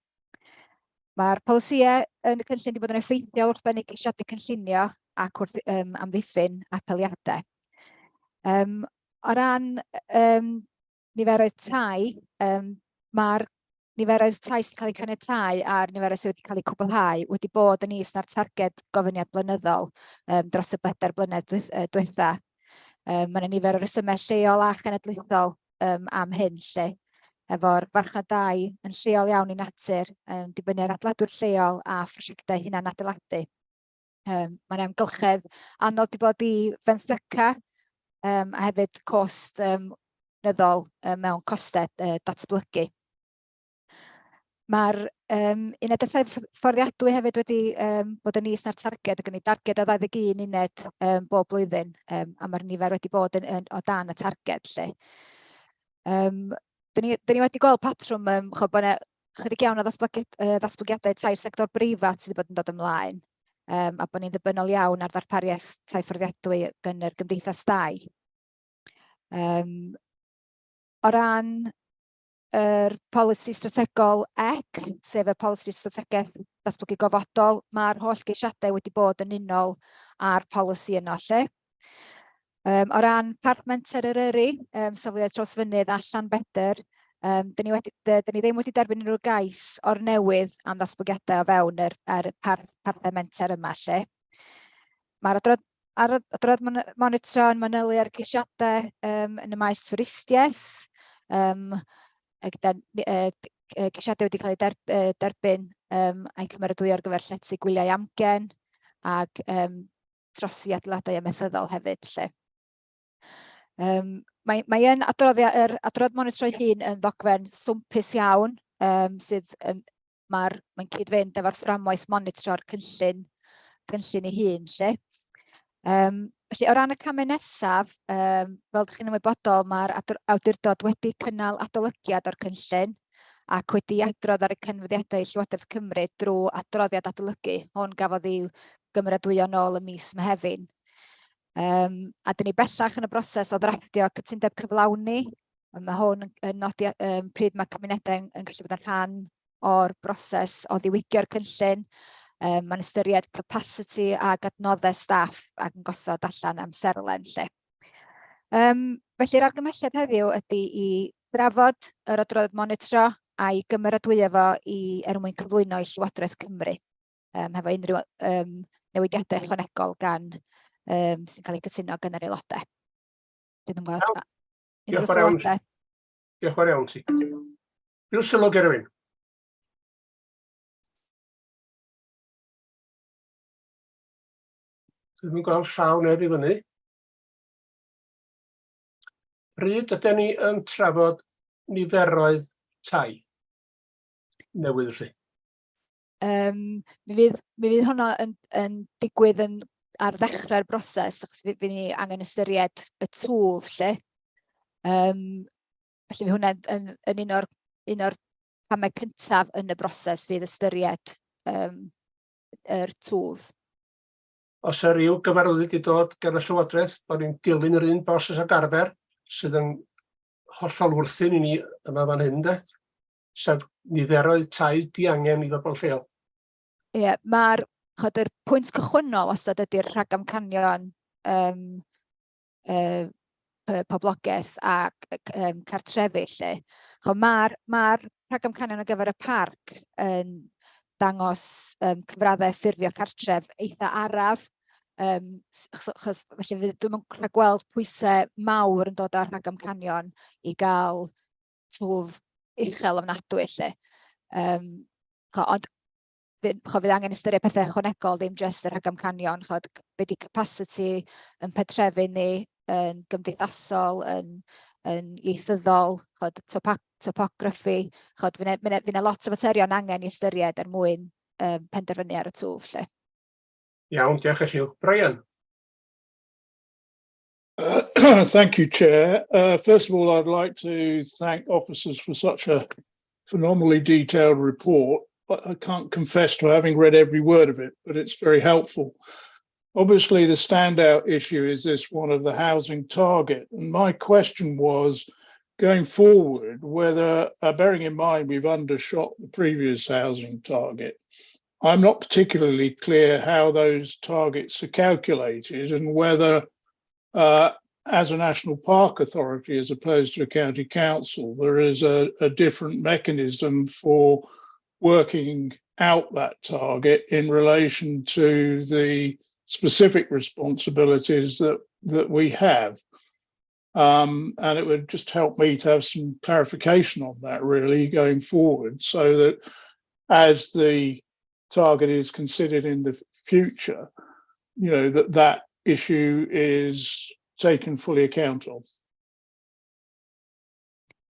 Mae'r polisïau yn y cynllun wedi bod yn effeithiol wrth bennu ceisiadau cynllunio ac wrth amddiffyn apeliadau. O ran niferoedd tai, mae'r niferoedd tai sy'n cael eu caniatáu a'r niferoedd sydd wedi cael eu cwblhau wedi bod yn is na'r targed gofyniad blynyddol dros y 4 blynedd diwetha. Mae yna nifer o resymau lleol a chenedlaethol am hyn lle. Efo'r farchnad dai yn lleol iawn i natur, dibynnu ar adeiladwyr lleol a phrosiectau hunan adeiladu. Mae'n amgylchedd anodd wedi bod i fenthyca, a hefyd cost cynyddol mewn costau datblygu. Mae'r unedau tai fforddiadwy hefyd wedi bod yn is na'r targed, ac yn ei darged o 21 uned bob blwyddyn, a mae'r nifer wedi bod o dan y targed lle. Dyn ni wedi gweld patrwm, ch'bo' bod 'na chydig iawn o ddatblygiadau tai'r sector breifat sydd wedi bod yn dod ymlaen, a bod ni'n ddibynnol iawn ar ddarpariaeth tai fforddiadwy gan yr gymdeithas dai. O ran yr polisi strategol EC, sef y polisi strategaeth datblygu gofodol, mae'r holl geisiadau wedi bod yn unol â'r polisi yno lle. O ran Parc Menter Eryri, safleoedd Trawsfynydd a Llanbedr, dyn ni, wedi, dyn ni ddim wedi derbyn unrhyw gais o'r newydd am ddatblygiadau o fewn yr, yr parth, parthau menter yma lle. Mae'r adrodd, ar adrodd monitro yn manylu ar geisiadau yn y maes twristiaeth, gyda ceisiadau wedi cael eu derbyn a'i cymeradwyo ar gyfer llety gwyliau amgen ac trosi adeiladau amaethyddol hefyd. Lle. Mae, mae yn adroddiad, yr adroddiad monitro ei hun yn ddogfen swmpus iawn, sydd um, mae'r, mae'n cyd-fynd efo'r fframwaith monitro'r cynllun, cynllun ei hun. Lle. Felly, o ran y camau nesaf, fel ydych chi'n ymwybodol, mae'r awdurdod wedi cynnal adolygiad o'r cynllun ac wedi adrodd ar y canfyddiadau i Llywodraeth Cymru drwy adroddiad adolygu. Hwn gafodd ei gymeradwyo nôl ym mis Mehefin. A dyn ni bellach yn y broses o ddrafftio cytundeb cyflawni. Mae hwn yn nodi pryd mae cymunedau yn gallu bod yn rhan o'r broses o ddiwygio'r cynllun. Mae'n ystyried capacity ac adnoddau staff ac yn gosod allan amserlen lle. Felly'r argymhelliad heddiw ydy i drafod yr adroddiad monitro a'i gymeradwyo fo i, er mwyn cyflwyno i Llywodraeth Cymru, hefo unrhyw newidiadau ychwanegol gan sy'n cael eu cytuno gan yr aelodau. Dwi'n gweld unrhyw sylwadau. Diolch yn fawr iawn ti. Rhyw sylw gen rhywun? Dwi'm yn gweld llaw neb i fyny. Pryd ydyn ni yn trafod niferoedd tai newydd felly? Mi fydd, mi fydd hwnna yn digwydd yn, ar ddechrau'r broses, achos fydd ni angen ystyried y twf lle. Felly fydd hwnna yn un o'r camau cyntaf yn y broses fydd ystyried yr twf. Os yw rhyw gyfarwyddyd wedi dod gan y Llywodraeth bod ni'n dilyn yr un broses ag arfer sydd yn hollol wrthyn i ni yma fan hyn de, sef niferoedd tai diangen i bobl lleol. Ie, yeah, mae'r chod, yr pwynt cychwynnol wastad ydy'r rhagamcanion poblogaeth a cartrefi 'lly. Ch'mo' ma'r rhagamcanion ar gyfer y parc yn dangos cyfraddau ffurfio cartref eitha araf, achos felly fydd, dwi'm yn rhagweld pwysau mawr yn dod â'r rhagamcanion i gael twf uchel ofnadwy 'lly. Ch'mo' ond ch'od, fydd angen ystyried pethau ychwanegol, ddim jyst y rhagamcanion, ch'od, be di capacity yn pentrefi ni, yn gymdeithasol, yn ieithyddol, ch'od, topography, ch'od, fydd 'na lot o faterion angen i ystyried er mwyn penderfynu ar y twf, 'lly. Iawn, diolch i chi. Brian? Thank you, Chair. First of all, I'd like to thank officers for such a phenomenally detailed report. But I can't confess to having read every word of it, but it's very helpful. Obviously, the standout issue is this one of the housing target. And my question was, going forward, whether, bearing in mind we've undershot the previous housing target, I'm not particularly clear how those targets are calculated and whether, as a national park authority, as opposed to a county council, there is a different mechanism for working out that target in relation to the specific responsibilities that we have. And it would just help me to have some clarification on that really going forward, so that as the target is considered in the future, that issue is taken fully account of.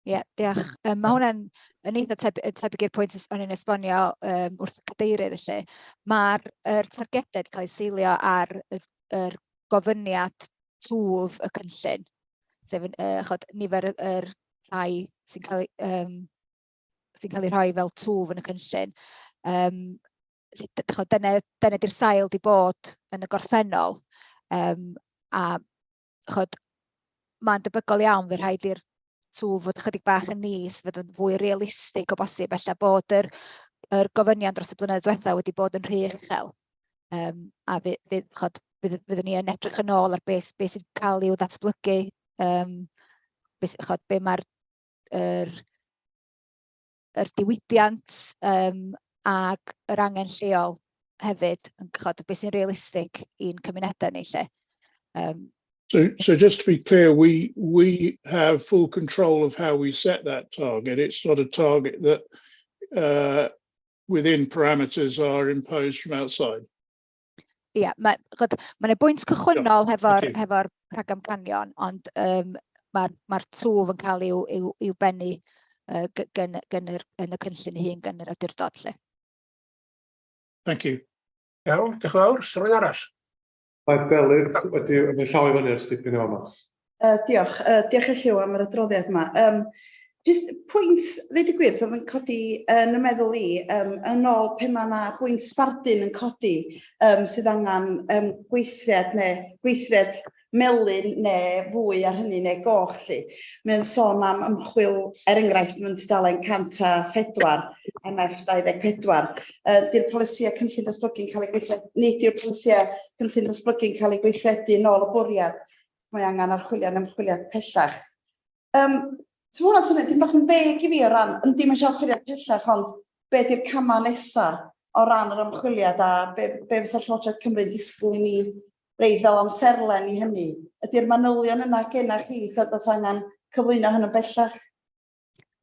Ie, yeah, diolch. Mae hwnna'n yn eitha tebyg i'r pwynt o'n i'n esbonio wrth y cadeirydd felly. Mae'r er targedau wedi cael eu seilio ar yr gofyniad twf y cynllun, sef chod, nifer yr tai sy'n cael ei rhoi fel twf yn y cynllun. Chod, dyna di'r sail di bod yn y gorffennol. A chod, mae'n debygol iawn fydd rhaid i'r twf fod ychydig bach yn is, fod yn fwy realistig o bosib, ella bod yr, yr gofynion dros y blynyddoedd diwethaf wedi bod yn rhy uchel. Um, a fydd, fydd, chod, fydd, fyddwn ni yn edrych yn ôl ar beth, beth sydd cael i'w ddatblygu, um, beth, chod, be mae'r yr, yr diwydiant um, ac yr angen lleol hefyd yn chod, beth sy'n realistig i'n cymunedau ni lle. Um, So, so just to be clear, we we have full control of how we set that target. It's not a target that within parameters are imposed from outside. Ie, yeah, mae ma yna bwynt cychwynnol hefo'r hefo rhagamcanion, ond um, mae'r ma twf yn cael i'w, i'w, i'w bennu uh, gyn, gyn yr, yn y cynllun ei hun gan yr awdurdod. Lle. Thank you. Iawn, diolch yn fawr. Sylwyn arall? Mae Delyth wedi yn ei llaw i fyny ers dipyn o yma. Diolch. Diolch i Lliw am yr adroddiad yma. Just pwynt, ddeud y gwir, oedd yn codi yn y meddwl i, yn ôl pe mae yna bwynt sbardun yn codi sydd angen gweithred neu gweithred melyn neu fwy ar hynny neu goch 'lly. Mae'n sôn am ymchwil, er enghraifft, mewn tudalen 104, MF 24. Di'r polisiau cynllun datblygu'n cael eu gweithredu, nid yw'r polisiau cynllun datblygu'n cael eu gweithredu yn ôl y bwriad. Mae angen archwiliad ymchwiliad pellach. So ma' hwnna'n swnio dim bach yn vague i fi o ran, yndi mae eisiau ymchwiliad pellach, ond be di'r camau nesaf o ran yr ymchwiliad a be, be fysa Llywodraeth Cymru'n disgwyl i ni reid fel amserlen i hynny? Ydy'r manylion yna genna chi, ta oes angen cyflwyno hyn yn bellach?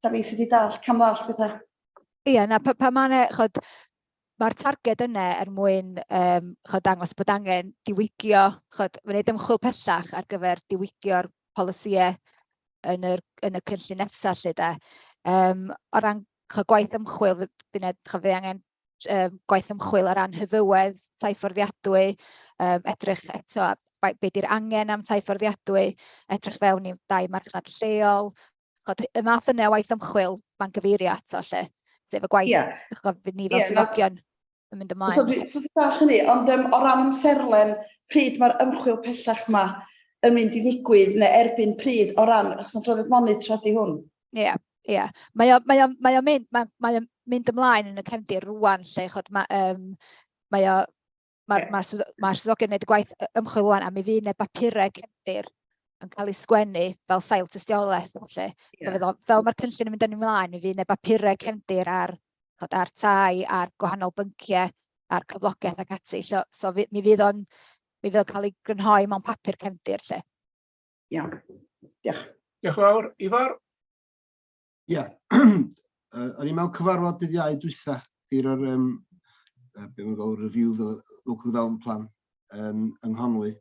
Ta fi sydd wedi dall, camddallt pethau? Ie, na, pa, pa mae'n, chod, mae'r targed yna er mwyn um, chod, dangos bod angen diwygio, chod, wneud ymchwil pellach ar gyfer diwygio'r polisïau yn, yr, yn y cynllun nesaf lle de. Um, o ran chod, gwaith ymchwil, fydd chod, fydd angen um, gwaith ymchwil o ran hyfywedd tai fforddiadwy, um, edrych eto be di'r angen am tai fforddiadwy, edrych fewn i dai marchnad lleol. Chod, y math yna o waith ymchwil mae'n gyfeirio ato lle, sef y gwaith yeah. chod, fydd ni fel yeah, swyddogion yn mynd ymlaen. So, dwi, so dwi'n hynny, ond o ran amserlen, pryd mae'r ymchwil pellach yma yn mynd i ddigwydd, neu erbyn pryd o ran, achos adroddiad monitro di hwn. Ie, yeah, ie. Yeah. Mae o, mae o, mae o mynd, mae, mae o'n mynd ymlaen yn y cefndir rwan lle, chod, mae, um, mae o, mae'r yeah. ma, ma swyddogion yn gwneud y gwaith ymchwil rwan, a mi fydd yna bapurau cefndir yn cael ei sgwennu fel sail tystiolaeth. Felly. Yeah. So, fel, fel mae'r cynllun yn mynd yn ymlaen, mi fydd yna bapurau cefndir ar, chod, ar tai, ar gwahanol bynciau, ar cyflogaeth ac ati. So, so mi fydd o'n mi fydd o'n cael ei grynhoi mewn papur cefndir. Lle. Iawn. Diolch. Diolch yn fawr. Ifor? Ie. Yeah. O'n i mewn cyfarfod dydd Iau dwytha, di'r um, be mae'n gael review the local development plan yng Nghonwy.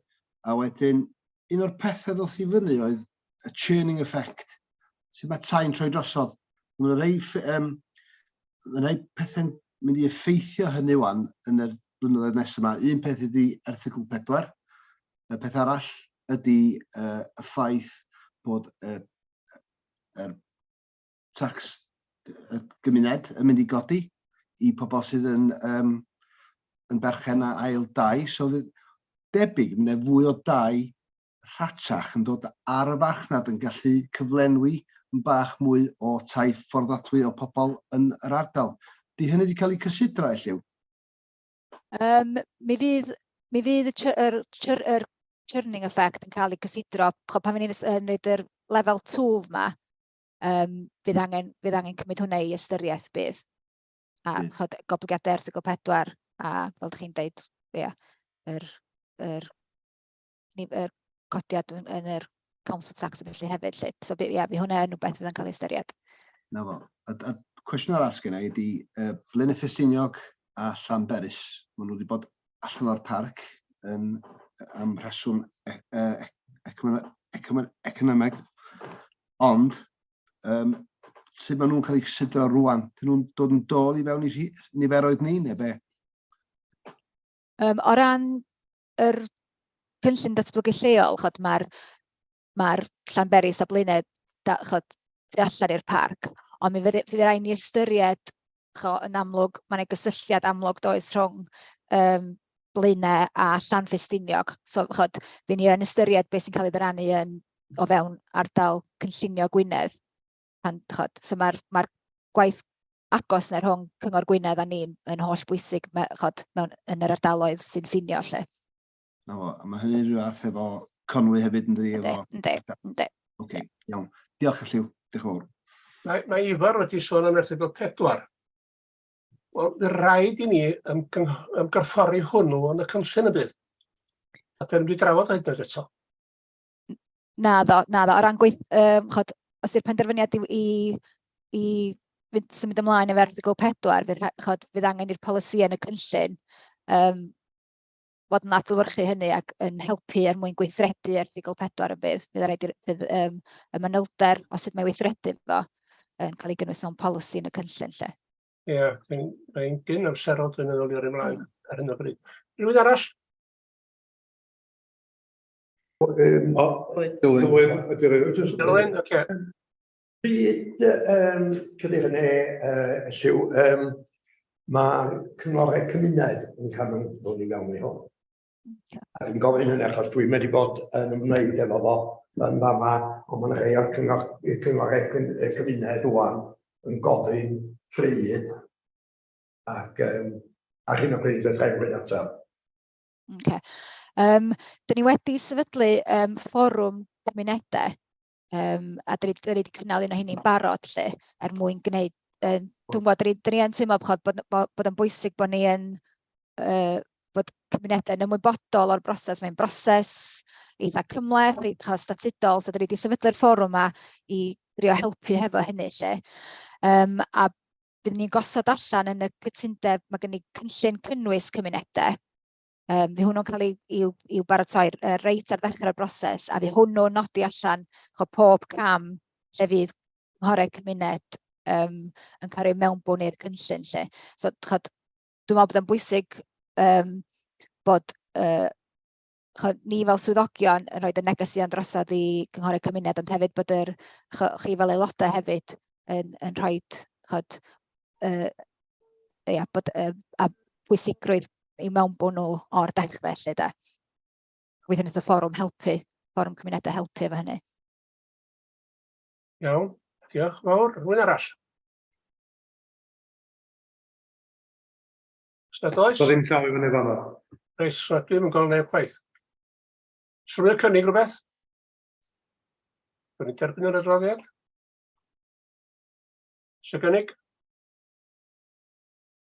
A wedyn, un o'r pethau ddoth i fyny oedd y churning effect. Sut mae tai'n troi drosodd. Mae'n rhai, um, mae rhai pethau'n mynd i effeithio hynny wan yn yr blynyddoedd nesaf yma. Un peth ydy erthygl 4. Y peth arall ydy y ffaith bod yr tax y gymuned yn mynd i godi i pobl sydd yn, um, yn berchen a ail dai. So fydd debyg, mynd fwy o dai rhatach yn dod ar y farchnad yn gallu cyflenwi yn bach mwy o tai fforddadwy o pobl yn yr ardal. Di hynny wedi cael ei cysidro, Elliw? Mi fydd y, yr, yr, yr churning effect yn cael ei cysidro pan ni'n yn rhaid yr lefel twf ma, fydd angen, fydd angen cymryd hwnna i ystyriaeth bydd. A chod, goblygiadau erthygl 4 a fel ydych chi'n deud, ia, yr, yr, yr codiad yn, yn yr council tax a felly hefyd. Lle. So ia, fi hwnna yn rhywbeth fydd yn cael ei ystyried. Na fo. A cwestiwn arall gen i ydy, Blaenau Ffestiniog a Llanberis, maen nhw wedi bod allan o'r parc yn, am rheswm e, e, economeg, ond sut maen nhw'n cael eu cysidro rwan? Dyn nhw'n dod yn dod i fewn i niferoedd ni, neu be? O ran yr cynllun datblygu lleol, chod, mae'r mae Llanberis a Blaenau da, chod, tu allan i'r parc, ond mi fydd rhaid ni ystyried, cho, yn amlwg, mae yna gysylltiad amlwg does rhwng Blaenau a Llanffestiniog. So, chod, fi ni yn ystyried beth sy'n cael ei ddyrannu yn o fewn ardal cynllunio Gwynedd. Pan, chod, so mae'r mae gwaith agos yna rhwng Cyngor Gwynedd a ni'n yn holl bwysig me, chod, mewn, yn yr ardaloedd sy'n ffinio lle. Na fo, a mae hynny rhyw fath efo Conwy hefyd yn dydi? Yndi, yndi, yndi. Oce, iawn. Diolch Elliw, diolch yn fawr. Mae, mae Ifor wedi sôn am erthygl 4. Wel, fydd rhaid i ni ymgorffori hwnnw yn y cynllun y bydd. A dyn ni wedi drafod hyd yn oed eto. Na ddo, na ddo. O ran gweith, um, chod, os yw'r penderfyniad i, i, i fynd, symud ymlaen efo erthygl 4, fydd, chod, fydd angen i'r polisi yn y cynllun um, fod yn adlewyrchu hynny ac yn helpu er mwyn gweithredu erthygl 4 yn bydd. Bydd rhaid i'r bydd, um, y manylder o sut mae weithredu fo yn cael ei gynnwys mewn polisi yn y cynllun lle. Ie, yeah, mae'n mae gyn amserol dwi'n meddwl i yrru ymlaen mm. ar hyn o bryd. Rhywun arall? Um, o, Dylwyn, ydy'r... Dylwyn, oce. Pryd, um, cydig hynny, uh, Elliw, um, mae cyngorau cymuned yn cael mewnbwn i mewn i hwn. A dwi'n gofyn hynny achos dwi'n wedi bod yn ymwneud efo fo yn fama, ond mae'n rhai o'r cyngor, cyngorau cymuned ŵan yn gofyn pryd ac um, ar hyn o bryd fedra i'm rhoi ateb. Okay. Um, dyn ni wedi sefydlu um, fforwm cymunedau Um, a dyn ni, dyn ni wedi cynnal un o hynny'n barod lle, er mwyn gwneud, um, dwi'n gwybod, dyn ni, dyn ni yn teimlo bod, bod, bod, bod yn bwysig bod ni yn, uh, bod cymunedau yn ymwybodol o'r broses. Mae'n broses eitha cymhleth, eitha statudol, so dyn ni wedi sefydlu'r fforwm yma i drio helpu hefo hynny lle. Um, a byddwn ni'n gosod allan yn y cytundeb, mae gen i cynllun cynnwys cymunedau, Um, fi hwnnw'n cael ei, i'w, i'w baratoi reit ar ddechrau'r broses, a fi hwnnw'n nodi allan cho, pob cam lle fydd cynghorau cymuned um, yn cael ei mewnbwn i'r cynllun. Lle. So, chod, dwi'n meddwl bod yn bwysig um, bod uh, chod, ni fel swyddogion yn rhoi y negeseuon drosodd i cynghorau cymuned, ond hefyd bod yr, cho, chi fel aelodau hefyd yn, yn rhoi chod, uh, ia, bod, uh, a pwysigrwydd i mewnbwn nhw o'r dechrau lle de. Gobeithio wneith y fforwm helpu, fforwm cymunedau helpu efo hynny. Iawn, diolch fawr. Rhywun arall? Os nad oes? So ddim llaw i fyny fanno. Reit, so dwi'm yn gweld neb chwaith. Os rhywun cynnig rhywbeth? Dwi'n derbyn yr adroddiad. Sy'n gynnig?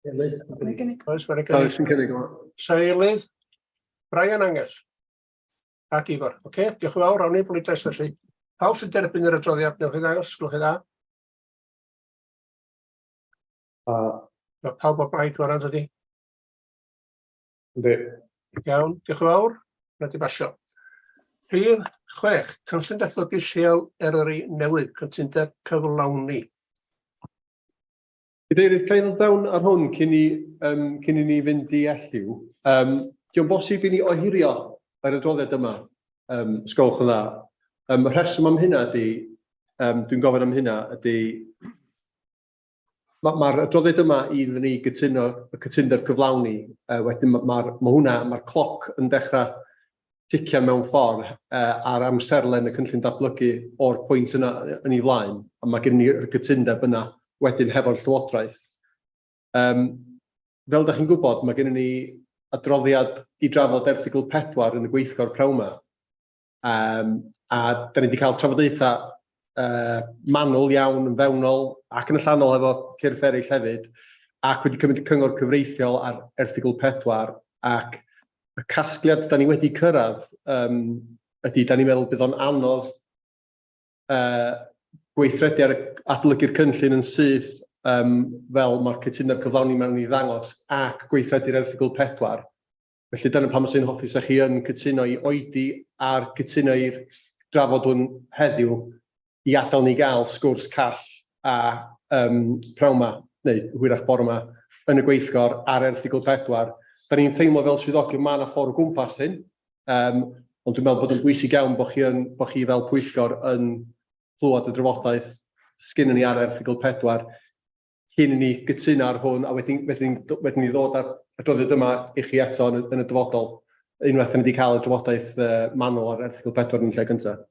Eilydd. Oes, mae'n gynnig. Oes, yn cynnig o. Seilydd, Brian Angus. Ac Ifor. Oce, okay, diolch yn fawr, awn ni bleidlais felly. Pawb sy'n derbyn yr adroddiad, newch chi ddangos, gwelwch chi dda. Mae pawb o blaid fan dydy? Yndi. Iawn, diolch yn fawr. Mae di basio. Rhif 6, cynllun datblygu lleol Eryri newydd, cytundeb cyflawni. Cadeirydd, ga i ddod fewn ar hwn cyn i, um, cyn i ni fynd i Elliw? Um, Dio'n bosib i ni ohirio yr adroddiad yma, um, os gwelwch yn dda. Um, y rheswm am hynna ydy, um, dwi'n gofyn am hynna, ydy mae'r ma adroddiad yma i ni gytuno y cytundeb cyflawni, uh, wedyn mae'r ma, ma hwnna, mae'r cloc yn dechrau ticio mewn ffordd uh, ar amserlen y cynllun datblygu o'r pwynt yna yn ei flaen, a mae gen ni'r gytundeb yna wedyn hefo'r Llywodraeth. Um, fel ydych chi'n gwybod, mae gennym ni adroddiad i drafod erthygl 4 yn y gweithgor prawn yma. Um, a da ni wedi cael trafodaethau uh, manwl iawn yn fewnol ac yn allanol efo cyrff eraill hefyd, ac wedi cymryd cyngor cyfreithiol ar erthygl 4 ac y casgliad da ni wedi cyrraedd um, ydy, da ni'n meddwl bydd o'n anodd uh, gweithredu ar adolygu'r cynllun yn syth um, fel mae'r cytundeb cyflawni mewn i ddangos ac gweithredu'r erthygl 4. Felly dyna pam sy'n hoffi sa chi yn cytuno i oedi a'r cytuno i'r drafod hwn heddiw i adael ni gael sgwrs call a um, prawn ma, neu hwyrach bore ma, yn y gweithgor ar erthygl 4. Da ni'n teimlo fel swyddogion mae yna ffordd o gwmpas hyn, um, ond dwi'n meddwl bod yn bwysig iawn bod chi, yn, bod chi fel pwyllgor yn clywed y drafodaeth sgynnon ni ar erthygl 4 cyn i ni gytuno ar hwn a wedyn, wedyn, wedyn ni ddod â'r adroddiad yma i chi eto yn y, yn y dyfodol, unwaith ni wedi cael y drafodaeth uh, manwl ar erthygl 4 yn lle gyntaf.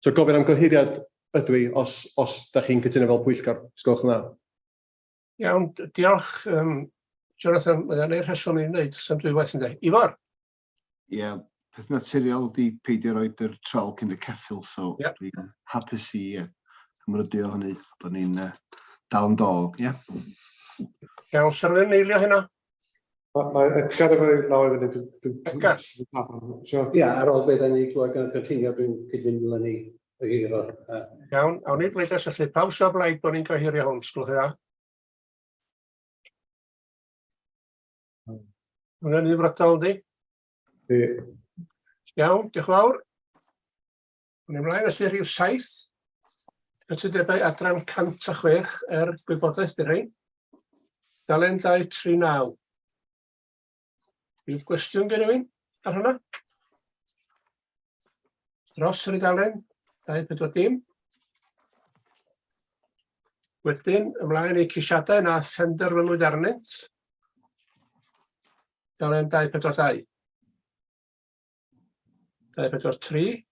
So gofyn am gyhuddiad ydw i, os, os da chi'n cytuno fel pwyllgor, os gwelwch yn dda. Iawn, diolch, Jonathan, mae yna rheswm i wneud, sy'n dwywaith yn dweud. Ifor? Ie, yeah, peth naturiol ydi peidio roed yr trol cyn y ceffyl, so yeah. Dwi'n hapus i cymryddio hynny, bod ni'n dal yn dol, ie? Yeah? Iawn, sy'n rhywun eilio hynna? Mae Edgar efo ei law i fyny. Edgar? Ie, ar ôl beth ni glywed gan y cynllunio, dwi'n cyd-fynd â ni ohirio fo. Iawn, awn ni bleidlais felly. Pawb sy'n o blaid bod ni'n gohirio hwn, sgwlch chi dda. Hwnna'n unfrydol, yndi? Ie. Iawn, diolch yn fawr. Awn ni ymlaen felly rhif 7. Cytundebau adran 106 er gwybodaeth di'r rhain. Dalen 239. Rhyw gwestiwn gen rhywun ar hwnna? Dros yr dalen, 240. Wedyn, ymlaen i ceisiadau na phenderfynwyd arnynt. Dalen 242. 243.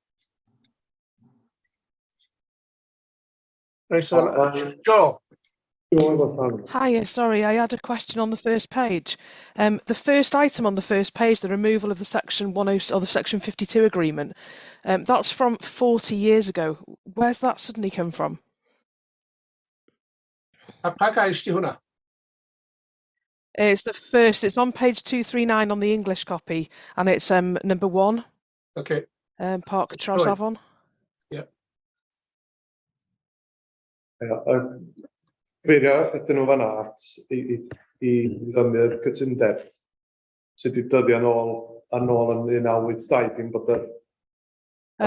Reit, so, Jo. Hiya, sorry, I had a question on the first page. The first item on the first page, the removal of the section 10 or the section 52 agreement, that's from 40 years ago. Where's that suddenly come from? A pa gais di hwnna? It's the first, it's on page 239 on the English copy, and it's number 1. Okay. Parc Traws Afon. Yeah. Ie, cyfeirio ydyn nhw fan'na at i ddiddymu'r cytundeb sydd wedi dyddio yn ôl yn ôl yn 1982, dim bod yr...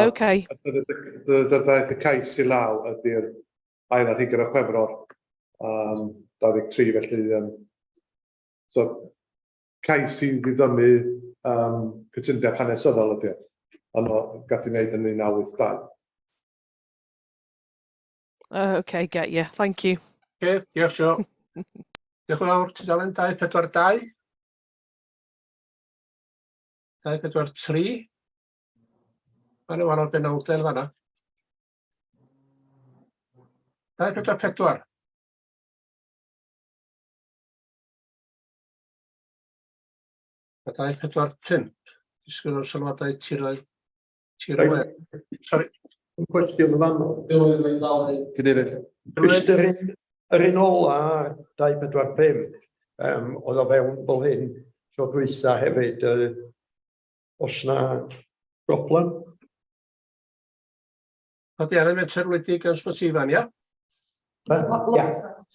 Okay. Dyddiad y cais i law ydy'r ail ar hugain o Chwefror 23, felly so cais i ddiddymu cytundeb hanesyddol ydy o, ond o gath ei wneud yn 1982. Okay, get you. Thank you. Okay, diolch Jo. Diolch yn fawr. Tudalen 242. 243. Mae'n wahanol benawdau yn fanna. 244. A 245. Disgwyl o'r sylwadau tiroedd tiroedd. Sorry. Un cwestiwn yn fanno. Cadeirydd. Jyst yr un ola, 245, oedd o fewn fel hyn, tro dwytha hefyd, os na broblem? Codi ar y menter wledig yn Sbyty Ifan, ia? Ia,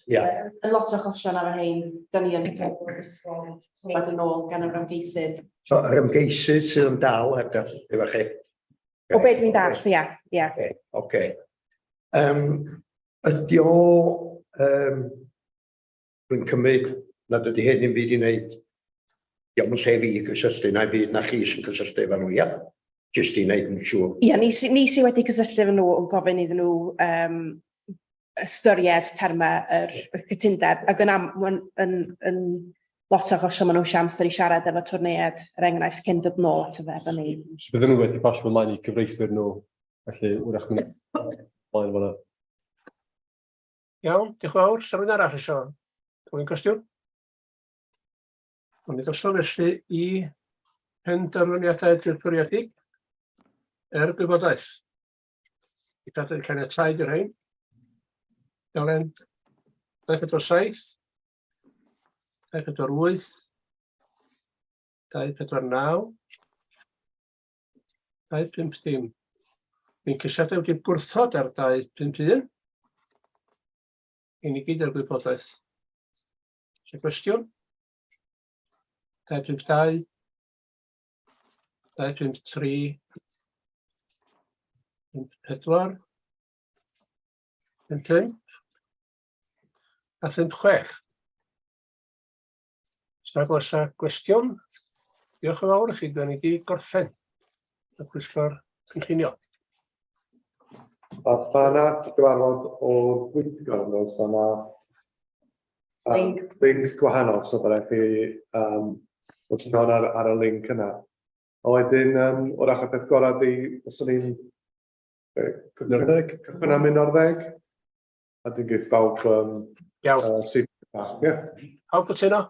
ia. Yn lot o achosion ar y rhain, da ni yn ysgol clywed yn ôl gan yr ymgeisydd. So, yr ymgeisydd sydd yn dal heb gael efo chi? O be dwi'n dallt, ia, ia. Oce. Ydy o, dwi'n cymryd nad ydy hyn yn byd i wneud, dio'm yn lle fi i gysylltu, na'i byd na chi sy'n cysylltu efo nhw, ia? Jyst i wneud yn siŵr. Ia, ni sy wedi cysylltu efo nhw yn gofyn iddyn nhw ystyried termau yr cytundeb, ac yn am, yn, yn, yn lot o achosion maen nhw eisiau amser i siarad efo twrneiaid, er enghraifft, cyn dod nôl ato fe efo ni. So bydden nhw wedi pasio ymlaen i cyfreithwyr nhw, felly wrach mynd ymlaen fan'na. Iawn, diolch yn fawr. Sa rhywun arall eisiau gofyn cwestiwn? Ond ni drosodd felly i penderfyniadau dirprwyedig er gwybodaeth. I gadw caniatau i'r rhain. Dalen 247, 248, 249, 250. Mae'n ceisiadau wedi gwrthod ar 251. I ni gyd ar gwybodaeth. Oes gwestiwn? 252, 253, 54, 55 a 56. Os nag oes gwestiwn, diolch yn fawr i chi, dwi'n ni wedi gorffen y pwyllgor cynllunio. A mae yna gyfarfod o'r gweithgor yn dod, mae yna link. Link gwahanol, so byddai chi bod chi'n ar y link yna. A wedyn, wrach y peth gorau di, os o'n i'n 11? Cychwyn am 11? A dyn geith bawb Iawn. Ie. Pawb cytuno?